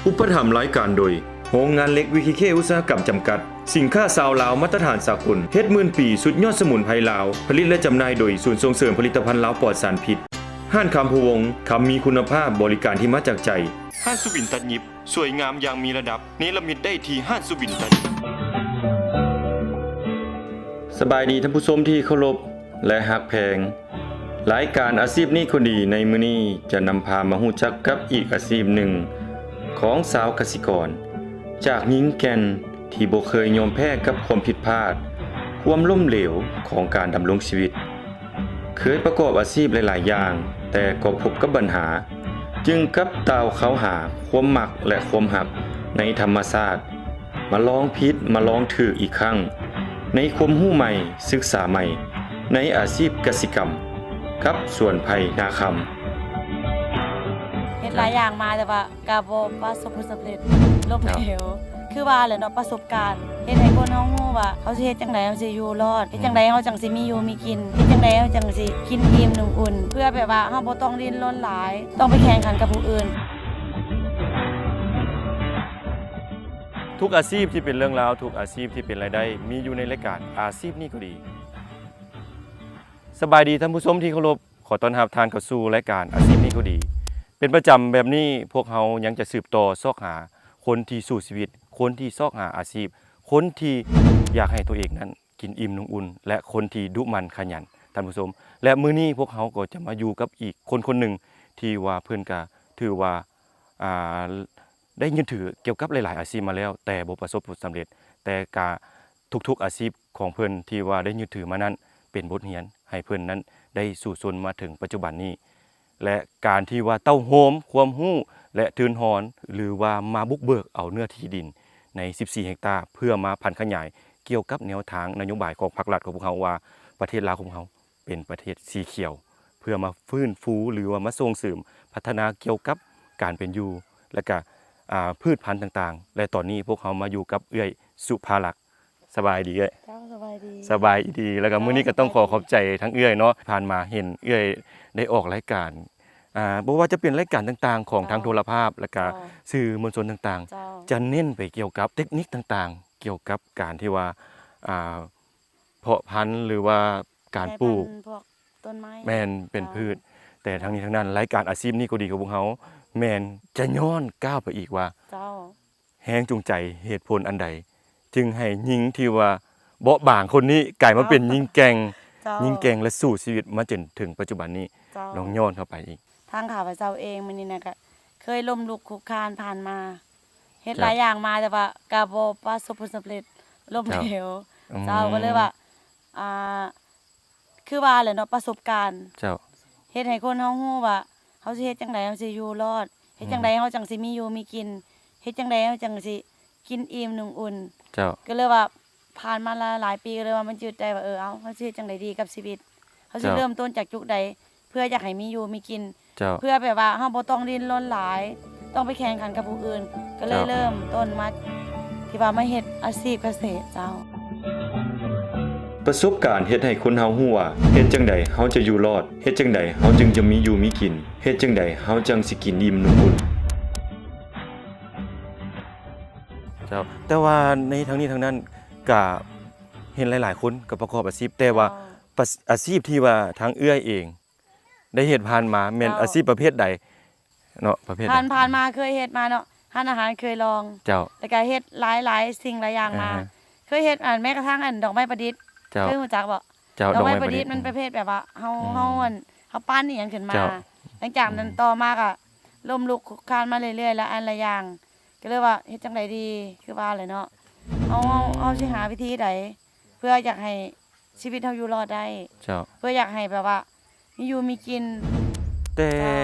ອຸປະຖຳລາຍການໂດຍ ໂຮງງານເຫຼັກ ວີທີເຄ ອຸດສາຫະກຳ ຈຳກັດ. ສິນຄ້າຊາວລາວມາດຕະຖານສາກົນ ເຫັດໝື່ນປີ ສຸດຍອດສະໝຸນໄພລາວ ຜະລິດ ແລະ ຈຳໜ່າຍໂດຍ ສູນສົ່ງເສີມຜະລິດຕະພັນລາວປອດສານພິດ. ຮ້ານຄຳພູວົງ ຄຳມີຄຸນນະພາບ ບໍລິການທີ່ມາຈາກໃຈ. ຮ້ານສຸບິນຕັດຫຍິບ ສວຍງາມຢ່າງມີລະດັບ ເນລະມິດໄດ້ທີ່ຮ້ານສຸບິນຕັດຫຍິບ. ສະບາຍດີທ່ານຜູ້ຊົມທີ່ເຄົາລົບ ແລະ ຮັກແພງ. ລາຍການອາຊີບນີ້ກໍດີໃນມື້ນີ້ຈະນຳພາມາຮູ້ຈັກກັບອີກອາຊີບໜຶ່ງຂອງຊາວກະສິກອນ ຈາກຍິງແກ່ນທີ່ບໍ່ເຄີຍຍອມແພ້ກັບຄວາມຜິດພາດ, ຄວາມລົ້ມເຫຼວຂອງການດຳລົງຊີວິດ. ເຄີຍປະກອບອາຊີບຫຼາຍໆຢ່າງ, ແຕ່ກໍພົບກັບບັນຫາ, ຈຶ່ງກັບຕ່າວເຂົ້າຫາຄວາມມັກ ແລະ ຄວາມຮັກໃນທຳມະຊາດ, ມາລອງຜິດ ມາລອງຖືກອີກຄັ້ງ ໃນຄວາມຮູ້ໃໝ່, ສຶກສາໃໝ່ ໃນອາຊີບກະສິກຳ ກັບສວນໄຜ່ນາຄຳ. ເຮັດຫຼາຍຢ່າງມາ ແຕ່ວ່າ ກະບໍ່ປະສົບຜົນສຳເລັດ ລົ້ມເຫຼວ. ຄືວ່າແຫຼະເນາະ ປະສົບການເຮັດໃຫ້ຄົນເຮົາຮູ້ວ່າ ເຮົາຊິເຮັດຈັ່ງໃດເຮົາຊິຢູ່ລອດ, ເຮັດຈັ່ງໃດເຮົາຈັ່ງຊິມີຢູ່ມີກິນ, ເຮັດຈັ່ງໃດເຮົາຈັ່ງຊິກິນອີ່ມນຸ່ງອຸ່ນ, ເພື່ອແບບວ່າເຮົາບໍ່ຕ້ອງດີ້ນລົນຫຼາຍ, ຕ້ອງໄປແຂ່ງຂັນກັບຜູ້ອື່ນ. ທຸກອາຊີບທີ່ເປັນເລື່ອງລາວ, ທຸກອາຊີບທີ່ເປັນລາຍໄດ້ ມີຢູ່ໃນລາຍການອາຊີບນີ້ກໍດີ. ສະບາຍດີທ່ານຜູ້ຊົມທີ່ເຄົາລົບ. ຂໍຕ້ອນຮັບທ່ານເຂົ້າສູ່ລາຍການອາຊີບນີ້ກໍດີ. ເປັນປະຈຳແບບນີ້, ພວກເຮົາຍັງຈະສືບຕໍ່ຊອກຫາຄົນທີ່ສູ້ຊີວິດ, ຄົນທີ່ຊອກຫາອາຊີບ, ຄົນທີ່ຢາກໃຫ້ຕົວເອງນັ້ນກິນອີ່ມນຸ່ງອຸ່ນ ແລະ ຄົນທີ່ດຸໝັ່ນຂະຫຍັນ, ທ່ານຜູ້ຊົມ. ແລະ ມື້ນີ້ພວກເຮົາກໍຈະມາຢູ່ກັບອີກຄົນຄົນໜຶ່ງ ທີ່ວ່າເພິ່ນກະຖືວ່າ ອ່າ ໄດ້ຍຶດຖືກ່ຽວກັບຫຼາຍໆອາຊີບມາແລ້ວ, ແຕ່ບໍ່ປະສົບຜົນສຳເລັດ, ແຕ່ກະທຸກໆອາຊີບຂອງເພິ່ນທີ່ວ່າໄດ້ຍຶດຖືມານັ້ນ ເປັນບົດຮຽນໃຫ້ເພິ່ນນັ້ນໄດ້ສູ້ຊົນມາເຖິງປັດຈຸບັນນີ້ ແລະ ການທີ່ວ່າເຕົ້າໂຮມຄວາມຮູ້ ແລະ ທຶນຮອນ ຫຼືວ່າມາບຸກເບີກເອົາເນື້ອທີ່ດິນໃນສິບສີ່ເຮັກຕາ ເພື່ອມາຜັນຂະຫຍາຍກ່ຽວກັບແນວທາງນະໂຍບາຍຂອງພັກລັດຂອງພວກເຮົາວ່າ ປະເທດລາວຂອງເຮົາ ເປັນປະເທດສີຂຽວ ເພື່ອມາຟື້ນຟູ ຫຼືວ່າມາສົ່ງເສີມພັດທະນາກ່ຽວກັບການເປັນຢູ່ ແລະກະ ອ່າ ພືດພັນຕ່າງໆ ແລະຕອນນີ້ພວກເຮົາມາຢູ່ກັບເອື້ອຍສຸພາລັກ. ສະບາຍດີເອື້ອຍ. ເຈົ້າ ສະບາຍດີ. ສະບາຍດີ ແລ້ວກະ ເຈົ້າ ມື້ນີ້ກະຕ້ອງຂໍຂອບໃຈທາງເອື້ອຍເນາະ ຜ່ານມາເຫັນເອື້ອຍໄດ້ອອກລາຍການ ອ່າ ບໍ່ວ່າຈະເປັນລາຍການຕ່າງໆຂອງ ເຈົ້າ ທາງໂທລະພາບ ແລະກະ ເຈົ້າ ສື່ມວນຊົນຕ່າງໆ ເຈົ້າ ຈະເນັ້ນໄປກ່ຽວກັບເຕັກນິກຕ່າງໆ ກ່ຽວກັບການທີ່ວ່າ ອ່າ ເພາະພັນ ຫຼືວ່າການປູກ ແມ່ນ ເປັນ ເຈົ້າ ພືດ. ແຕ່ທັງນີ້ທັງນັ້ນ ລາຍການອາຊີບນີ້ກໍດີຂອງພວກເຮົາ ແມ່ນຈະຍ້ອນກ້າວໄປອີກວ່າ ເຈົ້າ ແຮງຈູງໃຈ ເຫດຜົນອັນໃດ ຈຶ່ງໃຫ້ຍິງທີ່ວ່າເບາະບາງຄົນນີ້ ກາຍມາເປັນ ເຈົ້າ ຍິງແກ່ງ ເຈົ້າ ຍິງແກ່ງ ແລະ ສູ້ຊີວິດມາຈົນເຖິງປັດຈຸບັນນີ້. ເຈົ້າ ລອງຍ້ອນເຂົ້າໄປອີກ. ທາງຂ້າພະເຈົ້າເອງ ມື້ນີ້ນະ ກະເຄີຍລົ້ມລຸກຄຸກຄານຜ່ານມາ ເຮັດ ເຈົ້າ ຫຼາຍຢ່າງມາ ແຕ່ວ່າກະບໍ່ປະສົບຜົນສຳເລັດ ລົ້ມ ເຈົ້າ ເຫຼວ. ອືມ ເຈົ້າ ກໍເລີຍວ່າ ອ່າ ຄືວ່າແຫຼະເນາະ ປະສົບການ ເຈົ້າ ເຮັດໃຫ້ຄົນເຮົາຮູ້ວ່າ ເຮົາຊິເຮັດຈັ່ງໃດເຮົາຊິຢູ່ລອດ, ເຮັດຈັ່ງໃດ ອືມ ເຮົາຈັ່ງຊິມີຢູ່ມີກິນ, ເຮັດຈັ່ງໃດເຮົາຈັ່ງຊິກິນອີ່ມນຸ່ງອຸ່ນ. ເຈົ້າ ກໍເລີຍວ່າ ຜ່ານມາຫຼາຍໆປີ ກໍເລີຍວ່າມັນຈຶດໄດ້ວ່າ ເອີ ເອົາ ເຮົາຊິເຮັດຈັ່ງໃດດີກັບຊີວິດ, ເຮົາຊິ ເຈົ້າ ເລີ່ມຕົ້ນຈາກຈຸດໃດ ເພື່ອຢາກໃຫ້ມີຢູ່ມີກິນ. ເຈົ້າ ເພື່ອແບບວ່າເຮົາບໍ່ຕ້ອງດີ້ນລົນຫຼາຍ, ຕ້ອງໄປແຂ່ງຂັນກັບຜູ້ອື່ນ, ກໍເລີຍ ເຈົ້າ ເລີ່ມຕົ້ນມາທີ່ວ່າມາເຮັດອາຊີບກະເສດ. ເຈົ້າ ປະສົບການເຮັດໃຫ້ຄົນເຮົາຮູ້ວ່າ ເຮັດຈັ່ງໃດເຮົາຈະຢູ່ລອດ, ເຮັດຈັ່ງໃດເຮົາຈຶ່ງຈະມີຢູ່ມີກິນ, ເຮັດຈັ່ງໃດເຮົາຈັ່ງຊິກິນອີ່ມນຸ່ງອຸ່ນ. ເຈົ້າ ແຕ່ວ່າໃນທັງນີ້ທັງນັ້ນ ກະເຫັນຫຼາຍໆຄົນກໍປະກອບອາຊີບ, ແຕ່ວ່າ ເຈົ້າ ປະ ອາຊີບທີ່ວ່າທາງເອື້ອຍເອງ ໄດ້ເຮັດຜ່ານມາແມ່ນ ເຈົ້າ ອາຊີບປະເພດໃດເນາະ? ປະເພດໃດ? ຜ່ານ ຜ່ານມາເຄີຍເຮັດມາເນາະ ຮ້ານອາຫານເຄີຍລອງ. ເຈົ້າ ແລ້ວກະເຮັດຫຼາຍໆສິ່ງຫຼາຍຢ່າງມາ. ອ່າຮະ ເຄີຍເຮັດ ອັນ ແມ້ກະທັ່ງ ອັນ ດອກໄມ້ປະດິດ. ເຈົ້າ ເຄີຍຮູ້ຈັກບໍ່? ເຈົ້າ ດອກໄມ້ປະດິດ ດອກໄມ້ປະດິດ ມັນປະເພດແບບວ່າ ເຮົາ ອືມ ເຮົາ ອັນ ເຮົາປັ້ນອີ່ຫຍັງຂຶ້ນມາ. ເຈົ້າ ຫຼັງຈາກນັ້ນ ອືມ ຕໍ່ມາກະລົ້ມລຸກຄຸກຄານມາເລື້ອຍໆ ຫຼາຍອັນຫຼາຍຢ່າງ ກໍເລີຍວ່າ ເຮັດຈັ່ງໃດດີ? ຄືວ່າແຫຼະເນາະ ເຮົາ ອືມ ເຮົາ ເຮົາຊິຫາວິທີໃດ ເພື່ອຢາກໃຫ້ ຊີວິດເຮົາຢູ່ລອດໄດ້. ເຈົ້າ ເພື່ອຢາກໃຫ້ແບບວ່າມີຢູ່ມີກິນ. ແຕ່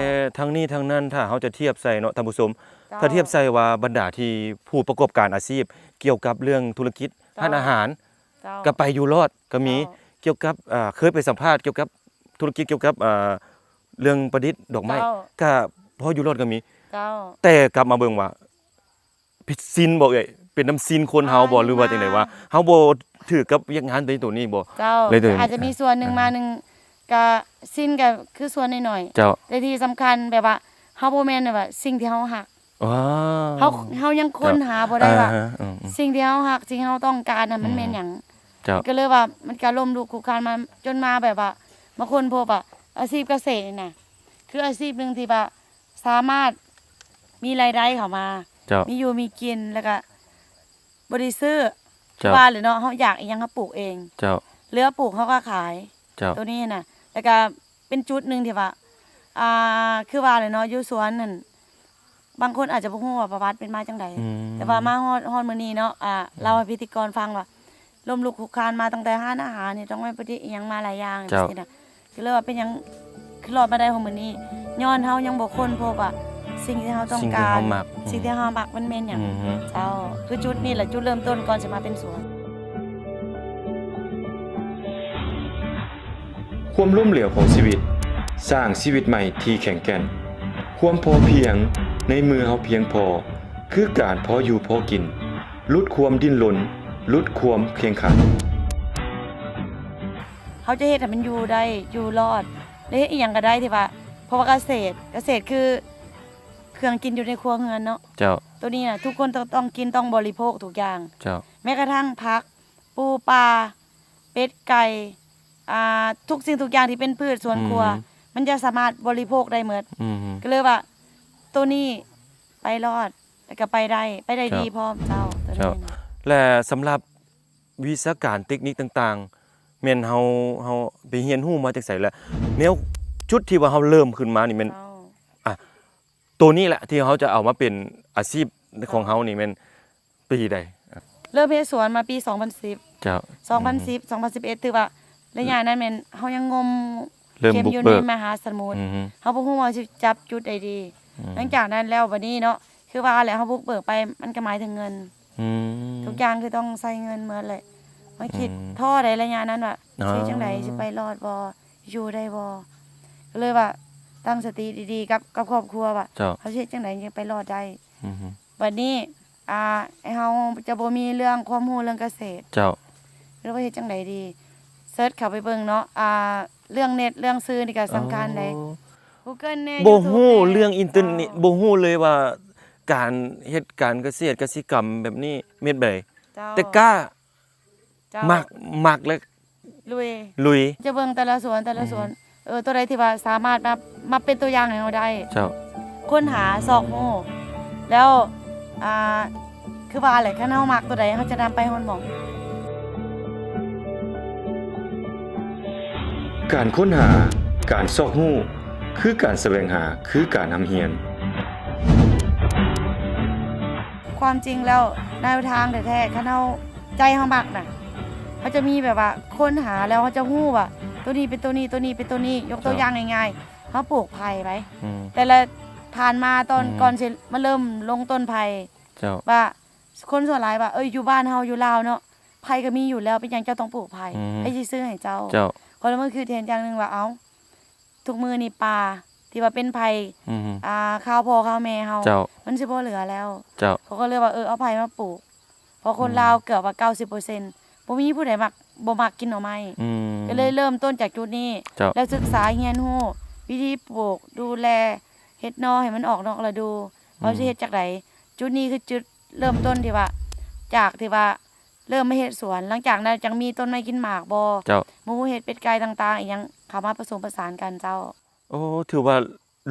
ເຈົ້າ ທັງນີ້ທັງນັ້ນ ຖ້າເຮົາຈະທຽບໃສ່ເນາະທ່ານຜູ້ຊົມ, ເຈົ້າ ຖ້າທຽບໃສ່ວ່າບັນດາທີ່ຜູ້ປະກອບການອາຊີບກ່ຽວກັບເລື່ອງທຸລະກິດ ເຈົ້າ ຮ້ານອາຫານ ເຈົ້າ ກໍໄປຢູ່ລອດກໍມີ. ເຈົ້າ ກ່ຽວກັບ ເອີ ເຄີຍໄປສຳພາດກ່ຽວກັບທຸລະກິດກ່ຽວກັບ ເອີ ເລື່ອງປະດິດດອກໄມ້ ເຈົ້າ ກໍພໍຢູ່ລອດກໍມີ. ເຈົ້າ ແຕ່ກັບມາເບິ່ງວ່າ ຜິດສິນບໍ່ເອື້ອຍ? ເປັນນຳສິນຄົນເຮົາບໍ່ ຫຼືວ່າຈັ່ງໃດວະ? ເຮົາບໍ່ຖືກກັບວຽກງານໃນໂຕນີ້ບໍ່? ເຈົ້າ ເລີຍໂຕນີ້ ອາດຈະມີສ່ວນໜຶ່ງມາ ອ່າ ໜຶ່ງກະສິນກະຄືສ່ວນໜ້ອຍໆ. ເຈົ້າ ແຕ່ທີ່ສຳຄັນແບບວ່າ ເຮົາບໍ່ແມ່ນແບບວ່າສິ່ງທີ່ເຮົາຮັກ ວ້າ ເຮົາ ເຮົາຍັງຄົ້ນຫາບໍ່ໄດ້ວ່າ ອ່າຮະ ອືມໆ ສິ່ງທີ່ເຮົາຮັກ ສິ່ງທີ່ເຮົາຕ້ອງການນະ ມັນແມ່ນຫຍັງ? ເຈົ້າ ກໍເລີຍວ່າມັນກໍລົ້ມລຸກຄຸກຄານມາ ຈົນມາແບບວ່າມາຄົ້ນພົບວ່າອາຊີບກະເສດນີ້ນະ ຄືອາຊີບໜຶ່ງທີ່ວ່າສາມາດມີລາຍໄດ້ເຂົ້າມາ ເຈົ້າ ມີຢູ່ມີກິນ ແລ້ວກໍບໍ່ໄດ້ຊື້ ເຈົ້າ ວ່າແຫຼະເນາະ ເຮົາຢາກອີ່ຫຍັງເຮົາປູກເອງ ເຈົ້າ ເຫຼືອປູກເຮົາກໍຂາຍ ເຈົ້າ ໂຕນີ້ນະ ແລ້ວກໍເປັນຈຸດໜຶ່ງທີ່ວ່າ ອ່າ ຄືວ່າແຫຼະເນາະ ຢູ່ສວນນັ້ນ ບາງຄົນອາດຈະບໍ່ຮູ້ວ່າປະຫວັດເປັນມາຈັ່ງໃດ ອືມ ແຕ່ວ່າມາຮອດ ຮອດມື້ນີ້ເນາະ ອ່າ ອືມ ເລົ່າໃຫ້ພິທີກອນຟັງວ່າ ລົ້ມລຸກຄຸກຄານມາຕັ້ງແຕ່ຮ້ານອາຫານນີ້ ຕ້ອງໄດ້ປະຕິອີ່ຫຍັງມາຫຼາຍຢ່າງ ເຈົ້າ ຈັ່ງຊີ້ນະ ກໍເລີຍວ່າເປັນຫຍັງຄືລອດມາໄດ້ຮອດມື້ນີ້ ຍ້ອນເຮົາຍັງບໍ່ຄົ້ນພົບວ່າສິ່ງທີ່ເຮົາຕ້ອງການ ສິ່ງທີ່ເຮົາມັກ ອືມ ສິ່ງທີ່ເຮົາມັກມັນແມ່ນຫຍັງ ອືຮຶ ເຈົ້າ ຄືຈຸດນີ້ແຫຼະຈຸດເລີ່ມຕົ້ນກ່ອນຊິມາເປັນສວນ. ຄວາມລົ້ມເຫຼວຂອງຊີວິດ ສ້າງຊີວິດໃໝ່ທີ່ແຂງແກ່ນ. ຄວາມພໍພຽງໃນເມື່ອເຮົາພຽງພໍ ຄືການພໍຢູ່ພໍກິນ, ຫຼຸດຄວາມດີ້ນລົນ, ຫຼຸດຄວາມເຄັ່ງຄັດ. ເຮົາຈະເຮັດໃຫ້ມັນຢູ່ໄດ້, ຢູ່ລອດ ແລະ ເຮັດອີ່ຫຍັງກໍໄດ້ທີ່ວ່າ ເພາະວ່າກະເສດ, ກະເສດຄືເຄື່ອງກິນຢູ່ໃນຄົວເຮືອນເນາະ. ເຈົ້າ. ໂຕນີ້ນະ ທຸກຄົນຕ້ອງ, ຕ້ອງກິນ, ຕ້ອງບໍລິໂພກທຸກຢ່າງ. ເຈົ້າ. ແມ້ກະທັ່ງຜັກ, ປູປາ, ເປັດໄກ່, ອ່າ, ທຸກສິ່ງທຸກຢ່າງທີ່ເປັນພືດສວນຄົວ ອືຮຶ ມັນຈະສາມາດບໍລິໂພກໄດ້ໝົດ. ອືຮຶ ກໍເລີຍວ່າ ໂຕນີ້ໄປລອດ ແລ້ວກໍໄປໄດ້, ໄປໄດ້ດີພ້ອມເຈົ້າ. ເຈົ້າ. ໂຕນີ້ນະ ແລະ ສຳລັບວິຊາການເຕັກນິກຕ່າງໆ ແມ່ນເຮົາ, ເຮົາໄປຮຽນຮູ້ມາຈາກໃສ ແລະ ແນວ ຈຸດທີ່ວ່າເຮົາເລີ່ມຂຶ້ນມານີ້ແມ່ນ ເຈົ້າ. ອ່ະ ໂຕນີ້ແຫຼະທີ່ເຮົາຈະເອົາມາເປັນອາຊີບຂອງເຮົານີ້ແມ່ນປີໃດ? ເລີ່ມເຮັດສວນມາປີສອງພັນສິບ. ເຈົ້າ. ສອງພັນສິບ ອືຮຶ ສອງພັນສິບເອັດ ຖືວ່າໄລຍະນັ້ນແມ່ນເຮົາຍັງງົມເຂັມຢູ່ໃນມະຫາສະໝຸດ. ອືຮຶ ເຮົາບໍ່ຮູ້ວ່າຊິຈັບຈຸດໃດດີ. ອືມ. ຫຼັງຈາກນັ້ນແລ້ວບັດນີ້ເນາະ ຄືວ່າແຫຼະ ເຮົາບຸກເບີກໄປ ມັນກໍໝາຍເຖິງເງິນ. ອືມ. ທຸກຢ່າງຄືຕ້ອງໃຊ້ເງິນໝົດແຫຼະ. ມາຄິດ ອືມ ທໍ້ໃດໄລຍະນັ້ນວ່າ ອໍ ຊິເຮັດຈັ່ງໃດ ຊິໄປລອດບໍ່? ຢູ່ໄດ້ບໍ່? ກໍເລີຍວ່າຕັ້ງສະຕິດີໆ ກັບ, ກັບຄອບຄົວວ່າ ເຈົ້າ ເຮົາຊິເຮັດຈັ່ງໃດຈຶ່ງໄປລອດໄດ້. ອືຮຶ ບັດນີ້ ອ່າ ເຮົາຈະບໍ່ມີເລື່ອງຄວາມຮູ້ເລື່ອງກະເສດ. ເຈົ້າ. ຫຼືວ່າເຮັດຈັ່ງໃດດີ? ເສີດເຂົ້າໄປເບິ່ງເນາະ ອ່າ ເລື່ອງເນັດເລື່ອງສື່ນີ້ກໍສຳຄັນໃດ໋. ອໍ Google ແດ່ ບໍ່ຮູ້ເລື່ອງອິນເຕີເນັດ ເຈົ້າ ບໍ່ຮູ້ເລີຍວ່າການເຮັດການກະເສດກະສິກຳແບບນີ້ເຮັດແບບໃດ. ເຈົ້າ. ແຕ່ກ້າ ເຈົ້າ ມັກ, ມັກ ແລະ ລຸຍ, ລຸຍ ຈະເບິ່ງແຕ່ລະສວນ, ແຕ່ລະສວນ ອືມ ເອີ ໂຕໃດທີ່ວ່າສາມາດມາ, ມາເປັນຕົວຢ່າງໃຫ້ເຮົາໄດ້. ເຈົ້າ. ຄົ້ນຫາຊອກຮູ້ ແລ້ວ ອ່າ ຄືວ່າແຫຼະ ຄັນເຮົາມັກໂຕໃດ ເຮົາຈະນຳໄປຮອດໝ່ອງ. ການຄົ້ນຫາ, ການຊອກຮູ້ ຄືການສະແຫວງຫາ, ຄືການຮ່ຳຮຽນ. ຄວາມຈິງແລ້ວ ແນວທາງແທ້ໆ ຄັນເຮົາ ໃຈເຮົາມັກນະ ເຮົາຈະມີແບບວ່າຄົ້ນຫາ ແລ້ວເຮົາຈະຮູ້ວ່າໂຕນີ້ເປັນໂຕນີ້ ໂຕນີ້ເປັນໂຕນີ້. ຍົກຕົວຢ່າງງ່າຍໆ ເຮົາປູກໄຜ່ໄປ ອືມ ແຕ່ລະ ຜ່ານມາຕອນ ອືມ ກ່ອນຊິມາເລີ່ມລົງຕົ້ນໄຜ່ ເຈົ້າ ວ່າຄົນສ່ວນຫຼາຍວ່າ ເອີຍ ຢູ່ບ້ານເຮົາຢູ່ລາວເນາະ ໄຜ່ກໍມີຢູ່ແລ້ວ ເປັນຫຍັງເຈົ້າຕ້ອງປູກໄຜ່? ອືມ ໃຜຊິຊື້ໃຫ້ເຈົ້າ? ເຈົ້າ. ຂ້ອຍລະມາຄິດເຫັນຢ່າງໜຶ່ງວ່າ ເອົ້າ ທຸກມື້ນີ້ປ່າທີ່ວ່າເປັນໄຜ່ ອືຮຶ ອ່າ ຄາວພໍ່ຄາວແມ່ເຮົາ ເຈົ້າ ມັນຊິບໍ່ເຫຼືອແລ້ວ. ເຈົ້າ. ເຂົາກໍເລີຍວ່າ ເອີ ເອົາໄຜ່ມາປູກ ເພາະຄົນ ອືມ ລາວເກືອບວ່າເກົ້າສິບເປີເຊັນ ບໍ່ມີຜູ້ໃດມັກ, ບໍ່ມັກກິນໜໍ່ໄມ້. ອືມ ກໍເລີຍເລີ່ມຕົ້ນຈາກຈຸດນີ້ ເຈົ້າ ແລ້ວສຶກສາຮຽນຮູ້ວິທີປູກ ດູແລ ເຮັດໜໍ່ໃຫ້ມັນອອກນອກລະດູ ອືມ ວ່າຊິເຮັດຈັ່ງໃດ. ຈຸດນີ້ຄືຈຸດເລີ່ມຕົ້ນທີ່ວ່າ ຈາກທີ່ວ່າ ເລີ່ມມາເຮັດສວນ ຫຼັງຈາກນັ້ນຈັ່ງມີຕົ້ນໄມ້ກິນໝາກບໍ່ ເຈົ້າ ໝູເຫັດ ເປັດ ໄກ່ຕ່າງໆ ອີ່ຫຍັງເຂົ້າມາປະສົມປະສານກັນເຈົ້າ. ໂອ້ ຖືວ່າ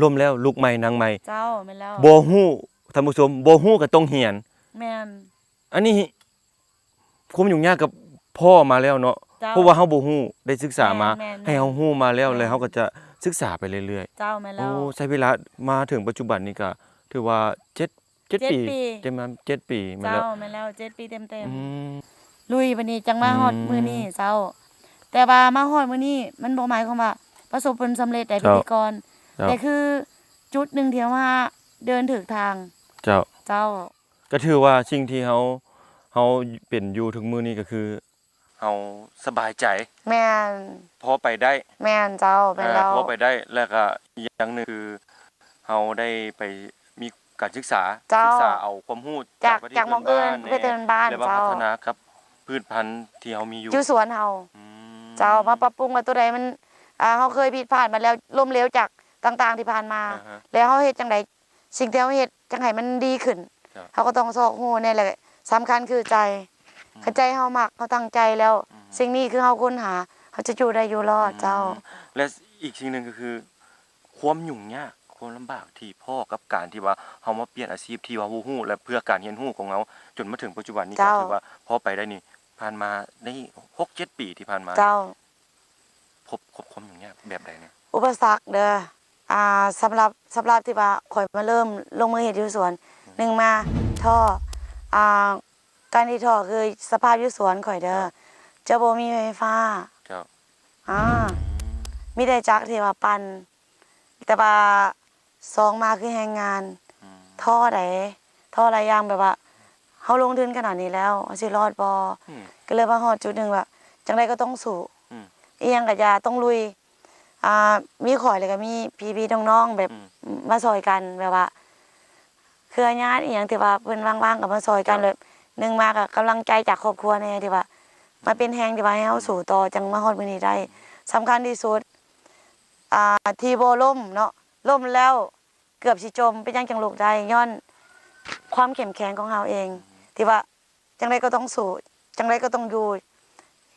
ລົ້ມແລ້ວລຸກໃໝ່ນັ່ງໃໝ່. ເຈົ້າ ແມ່ນແລ້ວ. ບໍ່ຮູ້ ທ່ານຜູ້ຊົມ ບໍ່ຮູ້ກໍຕ້ອງຮຽນ. ແມ່ນ. ອັນນີ້ຄວາມຫຍຸ້ງຍາກກໍພໍ້ມາແລ້ວເນາະ. ເຈົ້າ. ເພາະວ່າເຮົາບໍ່ຮູ້ ໄດ້ສຶກສາມາ ແມ່ນໆໆ ໃຫ້ເຮົາຮູ້ມາແລ້ວ ແມ່ນ ແລ້ວເຮົາກໍຈະສຶກສາໄປເລື້ອຍໆ. ເຈົ້າ ແມ່ນແລ້ວ. ໂອ້ ໃຊ້ເວລາມາເຖິງປັດຈຸບັນນີ້ກໍຖືວ່າເຈັດ ເຈັດ ເຈັດປີ ເຕັມ ເຕັມເຈັດປີ. ແມ່ນແລ້ວ. ເຈົ້າ ແມ່ນແລ້ວ ເຈັດປີເຕັມໆ. ອືມ ລຸຍ ບັດນີ້ຈັ່ງມາຮອດ ອືມ ມື້ນີ້ເຈົ້າ. ແຕ່ວ່າມາຮອດມື້ນີ້ ມັນບໍ່ໝາຍຄວາມວ່າປະສົບຜົນສຳເລັດໃດ ເຈົ້າ ພິທີກອນ ເຈົ້າ ແຕ່ຄືຈຸດໜຶ່ງທີ່ເຮົາມາເດີນຖືກທາງ. ເຈົ້າ. ເຈົ້າ. ກໍຖືວ່າສິ່ງທີ່ເຮົາ, ເຮົາເປັນຢູ່ທຸກມື້ນີ້ກໍຄື ເຮົາສະບາຍໃຈ. ແມ່ນ. ພໍໄປໄດ້. ແມ່ນເຈົ້າ ແມ່ນແລ້ວ. ພໍໄປໄດ້ ແລ້ວກໍອີກຢ່າງໜຶ່ງຄື ເຮົາໄດ້ໄປມີການສຶກສາ ເຈົ້າ ສຶກສາເອົາຄວາມຮູ້ຈາກ ຈາກປະເທດເພື່ອນບ້ານ ຈາກເມືອງອື່ນ ປະເທດເພື່ອນບ້ານ ແລະ ເຈົ້າ ພັດທະນາກັບພືດພັນທີ່ເຮົາມີຢູ່ ຢູ່ສວນເຮົາ. ອືມ ເຈົ້າ ມາປັບປຸງວ່າໂຕໃດມັນ ອ່າ ເຮົາເຄີຍຜິດພາດມາແລ້ວ ລົ້ມເຫຼວຈາກຕ່າງໆທີ່ຜ່ານມາ ອາຮະ ແລ້ວເຮົາເຮັດຈັ່ງໃດ ສິ່ງທີ່ເຮົາເຮັດຈັ່ງໃຫ້ມັນດີຂຶ້ນ ເຮົາກໍຕ້ອງຊອກຮູ້ແດ່ ແລະ ສຳຄັນຄືໃຈ. ອືມ ຄັນໃຈເຮົາມັກ ເຮົາຕັ້ງໃຈແລ້ວ ອືມ ສິ່ງນີ້ຄືເຮົາຄົ້ນຫາ ເຮົາຈະຢູ່ໄດ້ຢູ່ລອດ. ອືມ ເຈົ້າ ແລະ ອີກສິ່ງໜຶ່ງກໍຄື ຄວາມຫຍຸ້ງຍາກ ຄວາມລຳບາກທີ່ພໍ້ກັບການທີ່ວ່າເຮົາມາປ່ຽນອາຊີບທີ່ວ່າຮູ້ໆ ແລະ ເພື່ອການຮຽນຮູ້ຂອງເຮົາ ຈົນມາເຖິງປັດຈຸບັນນີ້ ເຈົ້າ ກໍຖືວ່າພໍ້ໄປໄດ້ນີ້ ຜ່ານມາໃນຫົກເຈັດປີທີ່ຜ່ານມາ ເຈົ້າ ພົບກັບຄວາມຫຍຸ້ງຍາກແບບໃດແດ່? ອຸປະສັກເດີ ອ່າ ສຳລັບ ສຳລັບທີ່ວ່າຂ້ອຍມາເລີ່ມລົງມືເຮັດຢູ່ສວນ ອືມ ໜຶ່ງມາທໍ້ ອ່າ ການທີ່ທໍ້ຄືສະພາບຢູ່ສວນຂ້ອຍເດີ ເຈົ້າ ຈະບໍ່ມີໄຟຟ້າ ເຈົ້າ ອາ ອືມ ມີແຕ່ຈັກທີ່ວ່າປັ່ນ ແຕ່ວ່າສອງມາຄືແຮງງານ ອືມ ທໍ້ໃດ ທໍ້ຫຼາຍຢ່າງ ແບບວ່າເຮົາລົງທຶນຂະໜາດນີ້ແລ້ວ ເຮົາຊິລອດບໍ່? ອືມ ກໍເລີຍມາຮອດຈຸດໜຶ່ງວ່າ ຈັ່ງໃດກໍຕ້ອງສູ້ ອືມ ອີ່ຫຍັງກໍຢ່າ ຕ້ອງລຸຍ ອ່າ ມີຂ້ອຍ ແລ້ວກໍມີພີ່ໆນ້ອງໆ ແບບ ອືມ ມາຊ່ອຍກັນ ແບບວ່າ ເຄືອຍາດອີ່ຫຍັງທີ່ວ່າເພິ່ນວ່າງໆກໍມາຊ່ອຍກັນ ເຈົ້າ ແບບໜຶ່ງມາກໍກຳລັງໃຈຈາກຄອບຄົວແດ່ ທີ່ວ່າ ອືມ ມາເປັນແຮງທີ່ວ່າໃຫ້ເຮົາ ອືມ ສູ້ຕໍ່ ຈັ່ງມາຮອດມື້ນີ້ໄດ້. ສຳຄັນທີ່ສຸດ ອ່າ ທີ່ບໍ່ລົ້ມເນາະ ລົ້ມແລ້ວເກືອບຊິຈົມ ເປັນຫຍັງຈັ່ງລຸກໄດ້? ຍ້ອນຄວາມເຂັ້ມແຂງຂອງເຮົາເອງ ອືມ ທີ່ວ່າ ຈັ່ງໃດກໍຕ້ອງສູ້ ຈັ່ງໃດກໍຕ້ອງຢູ່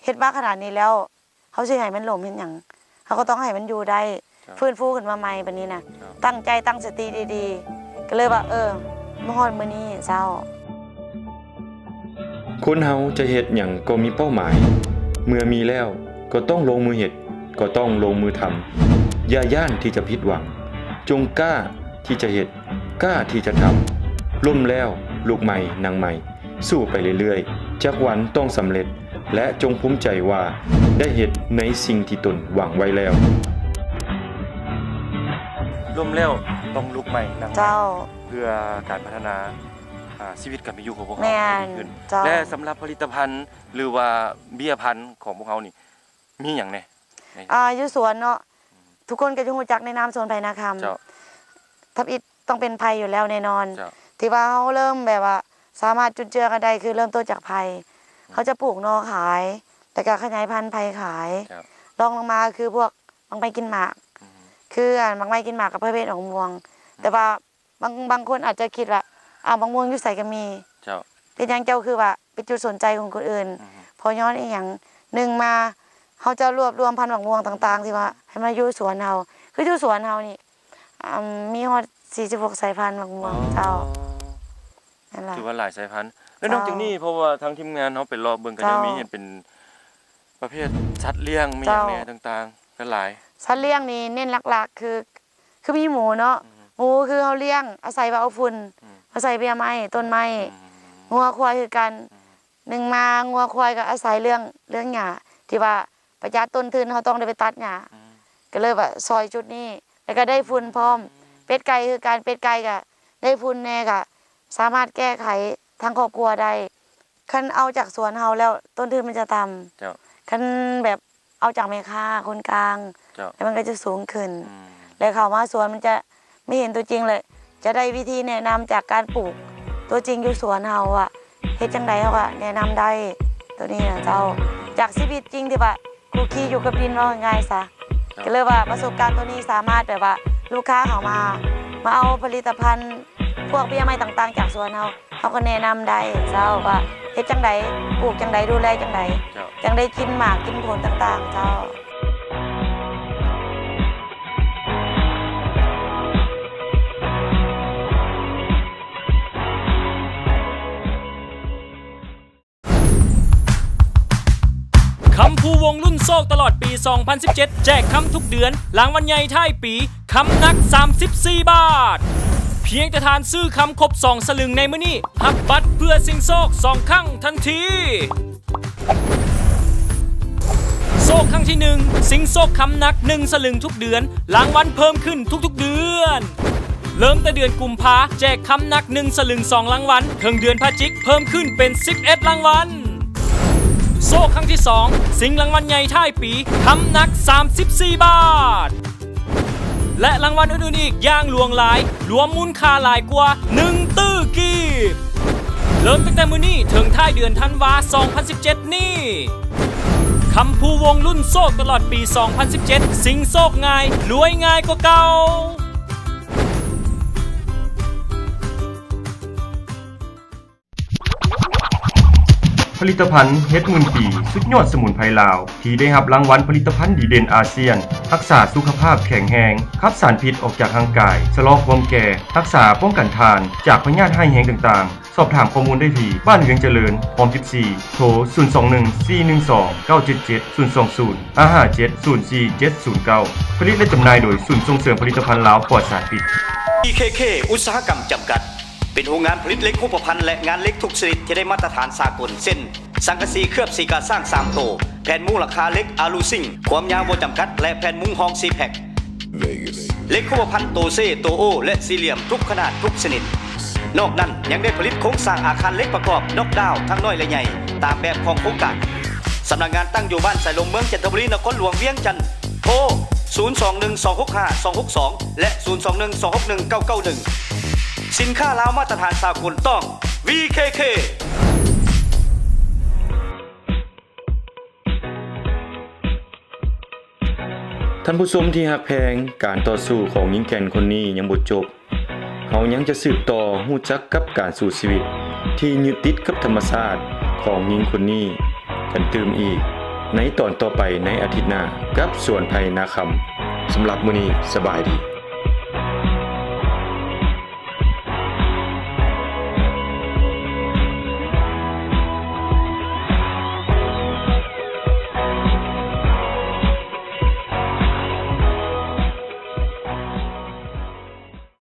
ເຮັດມາຂະໜາດນີ້ແລ້ວ ເຮົາຊິໃຫ້ມັນລົ້ມເຮັດຫຍັງ? ເຮົາກໍຕ້ອງໃຫ້ມັນຢູ່ໄດ້ ເຈົ້າ ຟື້ນຟູຂຶ້ນມາໃໝ່ບາດນີ້ນະ ເຈົ້າ ຕັ້ງໃຈຕັ້ງສະຕິດີໆ ກໍເລີຍວ່າ ເອີ ມາຮອດມື້ນີ້ເຈົ້າ. ຄົນເຮົາຈະເຮັດຫຍັງກໍມີເປົ້າໝາຍ ເມື່ອມີແລ້ວກໍຕ້ອງລົງມືເຮັດ ກໍຕ້ອງລົງມືທຳ ຢ່າຢ້ານທີ່ຈະຜິດຫວັງ ຈົ່ງກ້າ ທີ່ຈະເຮັດ ກ້າທີ່ຈະທຳ ລົ້ມແລ້ວລຸກໃໝ່ນັ່ງໃໝ່ ສູ້ໄປເລື້ອຍໆ ຈັກວັນຕ້ອງສຳເລັດ ແລະ ຈົ່ງພູມໃຈວ່າໄດ້ເຮັດໃນສິ່ງທີ່ຕົນຫວັງໄວ້ແລ້ວ. ລົ້ມແລ້ວຕ້ອງລຸກໃໝ່ນັ່ງໃໝ່ ເຈົ້າ ເພື່ອການພັດທະນາ ອາ ຊີວິດການເປັນຢູ່ຂອງພວກເຮົາ ແມ່ນ ໃຫ້ດີຂຶ້ນ ເຈົ້າ ແລະ ສຳລັບຜະລິດຕະພັນ ຫຼືວ່າເບ້ຍພັນຂອງພວກເຮົານີ້ ມີຫຍັງແດ່? ອ່າ ຢູ່ສວນເນາະ ອືມ ທຸກຄົນກໍຈະຮູ້ຈັກໃນນາມສວນໄຜ່ນາຄຳ ເຈົ້າ ທຳອິດຕ້ອງເປັນໄຜ່ຢູ່ແລ້ວແນ່ນອນ ເຈົ້າ ທີ່ວ່າເຮົາເລີ່ມແບບວ່າສາມາດຈຸນເຈືອກັນໄດ້ ຄືເລີ່ມຕົ້ນຈາກໄຜ່ ອືມ ເຮົາຈະປູກໜໍ່ຂາຍ ແລ້ວກໍຂະຫຍາຍພັນໄຜ່ຂາຍ ເຈົ້າ ລອງລົງມາຄືພວກໝາກໄມ້ກິນໝາກ ອືມ ຄື ອັນ ໝາກໄມ້ກິນໝາກກັບປະເພດໝາກມ່ວງ ອືມ ແຕ່ວ່າ ບາງ ບາງຄົນອາດຈະຄິດວ່າ ອ້າວ ໝາກມ່ວງຢູ່ໃສກໍມີ ເຈົ້າ ເປັນຫຍັງເຈົ້າຄືວ່າເປັນຈຸດສົນໃຈຂອງຄົນອື່ນ? ອືຮຶ ເພາະຍ້ອນອີ່ຫຍັງ? ໜຶ່ງມາ ເຮົາຈະລວບລວມພັນໝາກມ່ວງຕ່າງໆ ທີ່ວ່າໃຫ້ມາຢູ່ສວນເຮົາ ຄືຢູ່ສວນເຮົານີ້ ອາ ມີຮອດສີ່ສິບຫົກສາຍພັນໝາກມ່ວງ ອໍ ເຈົ້າ ນັ້ນລະ ຖືວ່າຫຼາຍສາຍພັນ ແລ້ວນອກຈາກນີ້ ເຈົ້າ ເພາະວ່າທາງທີມງານເຮົາໄປເລາະເບິ່ງ ກໍຍັງມີ ເຈົ້າ ເຫັນເປັນປະເພດສັດລ້ຽງ ມີຫຍັງແດ່ ເຈົ້າ ຕ່າງໆ ຫຼາຍ ສັດລ້ຽງນີ້ເນັ້ນຫຼັກໆ ຄື ຄືມີໝູເນາະ ອືຮຶ ໝູຄືເຮົາລ້ຽງ ອາໄສວ່າເອົາຝຸ່ນ ອືມ ເຮົາໃສ່ເບ້ຍໄມ້ ຕົ້ນໄມ້ ອືມ ງົວຄວາຍຄືກັນ ອືມ ໜຶ່ງມາ ງົວຄວາຍກໍອາໄສເລື່ອງ ເລື່ອງຫຍ້າ ທີ່ວ່າປະຢັດຕົ້ນທຶນ ເຮົາຕ້ອງໄດ້ໄປຕັດຫຍ້າ ອືມ ກໍເລີຍວ່າຊ່ອຍຈຸດນີ້ ແລ້ວກໍໄດ້ຝຸ່ນພ້ອມ ອືມ ເປັດໄກ່ຄືກັນ ເປັດໄກ່ກໍໄດ້ຝຸ່ນແດ່ ກໍສາມາດແກ້ໄຂທາງຄອບຄົວໄດ້. ຄັນເອົາຈາກສວນເຮົາແລ້ວ ຕົ້ນທຶນມັນຈະຕ່ຳ ເຈົ້າ ຄັນແບບເອົາຈາກແມ່ຄ້າຄົນກາງ ເຈົ້າ ແລ້ວມັນກໍຈະສູງຂຶ້ນ ອືມ ແລ້ວເຂົ້າມາສວນມັນຈະໄດ້ເຫັນຕົວຈິງ ແລະ ຈະໄດ້ວິທີແນະນຳຈາກການປູກຕົວຈິງຢູ່ສວນເຮົາວ່າ ເຮັດຈັ່ງໃດເຮົາກໍແນະນຳໄດ້ ຕົວນີ້ນະເຈົ້າ ຈາກຊີວິດຈິງທີ່ວ່າ ຄຸກຄີຢູ່ກັບດິນ ເວົ້າງ່າຍໆຊະ ເຈົ້າ ກໍເລີຍວ່າປະສົບການຕົວນີ້ສາມາດແບບວ່າ ລູກຄ້າເຂົ້າມາ ມາເອົາຜະລິດຕະພັນ ພວກເບ້ຍໄມ້ຕ່າງໆ ຈາກສວນເຮົາ ເຮົາກໍແນະນຳໄດ້ເຈົ້າ ວ່າເຮັດຈັ່ງໃດ ປູກຈັ່ງໃດ ດູແລຈັ່ງໃດ ເຈົ້າ ຈັ່ງໄດ້ກິນໝາກກິນຜົນຕ່າງໆ ເຈົ້າ. ຄຳພູວົງລຸ້ນໂຊກຕະຫຼອດປີສອງພັນສິບເຈັດ ແຈກຄຳທຸກເດືອນ ລາງວັນໃຫຍ່ທ້າຍປີ ຄຳໜັກສາມສິບສີ່ບາດ. ພຽງແຕ່ທ່ານຊື້ຄຳຄົບສອງສະລຶງໃນມື້ນີ້ ຮັບບັດເພື່ອຊິງໂຊກສອງຄັ້ງທັນທີ. ໂຊກຄັ້ງທີໜຶ່ງ ຊິງໂຊກຄຳໜັກໜຶ່ງສະລຶງທຸກເດືອນ ລາງວັນເພີ່ມຂຶ້ນທຸກໆເດືອນ. ເລີ່ມແຕ່ເດືອນກຸມພາ ແຈກຄຳໜັກໜຶ່ງສະລຶງສອງລາງວັນ ເຖິງເດືອນພະຈິກເພີ່ມຂຶ້ນເປັນສິບເອັດລາງວັນ. ໂຊກຄັ້ງທີສອງ ຊິງລາງວັນໃຫຍ່ທ້າຍປີ ຄຳໜັກສາມສິບສີ່ບາດ ແລະ ລາງວັນອື່ນໆອີກຢ່າງຫຼວງຫຼາຍ ລວມມູນຄ່າຫຼາຍກວ່າໜຶ່ງຕື້ກີບ. ເລີ່ມຕັ້ງແຕ່ມື້ນີ້ເຖິງທ້າຍເດືອນທັນວາ ສອງພັນສິບເຈັດນີ້ ຄຳພູວົງລຸ້ນໂຊກຕະຫຼອດປີສອງພັນສິບເຈັດ ຊິງໂຊກງ່າຍ ລວຍງ່າຍກວ່າເກົ່າ. ຜະລິດຕະພັນເຫັດໝື່ນປີ ສຸດຍອດສະໝຸນໄພລາວ ທີ່ໄດ້ຮັບລາງວັນຜະລິດຕະພັນດີເດັ່ນອາຊຽນ, ຮັກສາສຸຂະພາບແຂງແຮງ, ຂັບສານພິດອອກຈາກຮ່າງກາຍ, ຊະລໍຄວາມແກ່, ຮັກສາປ້ອງກັນທ່ານຈາກພະຍາດຮ້າຍແຮງຕ່າງໆ. ສອບຖາມຂໍ້ມູນໄດ້ທີ່ ບ້ານວຽງຈະເລີນ ຄອງສິບສີ່ ໂທ ສູນສອງໜຶ່ງ ສີ່ໜຶ່ງສອງ ເກົ້າເຈັດເຈັດ ສູນສອງສູນ ຫ້າຫ້າເຈັດ ສູນສີ່ເຈັດສູນເກົ້າ. ຜະລິດ ແລະ ຈຳໜ່າຍໂດຍ ສູນສົ່ງເສີມຜະລິດຕະພັນລາວປອດສານພິດ. ບີ ເຄ ເຄ ອຸດສາຫະກຳ ຈຳກັດ ເປັນໂຮງງານຜະລິດເຫຼັກຮູບປະພັນ ແລະ ງານເຫຼັກທຸກຊະນິດທີ່ໄດ້ມາດຕະຖານສາກົນ ເຊັ່ນ ສັງກະສີເຄືອບສີກາຊ້າງສາມໂຕ, ແຜ່ນມຸງຫຼັງຄາເຫຼັກອາລູຊິງ ຄວາມຍາວບໍ່ຈຳກັດ ແລະ ແຜ່ນມຸງຮອງສີ່ແພັກ. ເຫຼັກຮູບປະພັນໂຕເຊ, ໂຕໂອ ແລະ ສີ່ຫຼ່ຽມ ທຸກຂະໜາດ, ທຸກຊະນິດ. ນອກນັ້ນຍັງໄດ້ຜະລິດໂຄງສ້າງອາຄານເຫຼັກປະກອບນອກດາວ ທັງນ້ອຍ ແລະ ໃຫຍ່ ຕາມແບບຂອງໂຄງການ. ສຳນັກງານຕັ້ງຢູ່ບ້ານສາຍລົມ ເມືອງຈັນທະບູລີ ນະຄອນຫຼວງວຽງຈັນ. ໂທ ສູນສອງໜຶ່ງສອງຫົກຫ້າສອງຫົກສອງ ແລະ ສູນສອງໜຶ່ງສອງຫົກໜຶ່ງເກົ້າເກົ້າໜຶ່ງ. ສິນຄ້າລາວມາດຕະຖານສາກົນ ຕ້ອງ ວີ ເຄ ເຄ. ທ່ານຜູ້ຊົມທີ່ຮັກແພງ, ການຕໍ່ສູ້ຂອງຍິງແກ່ນຄົນນີ້ຍັງບໍ່ຈົບ. ເຮົາຍັງຈະສືບຕໍ່ຮູ້ຈັກກັບການສູ້ຊີວິດທີ່ຍຶດຕິດກັບທຳມະຊາດຂອງຍິງຄົນນີ້ກັນຕື່ມອີກ ໃນຕອນຕໍ່ໄປໃນອາທິດໜ້າ ກັບສວນໄພນາຄຳ. ສຳລັບມື້ນີ້ ສະບາຍດີ.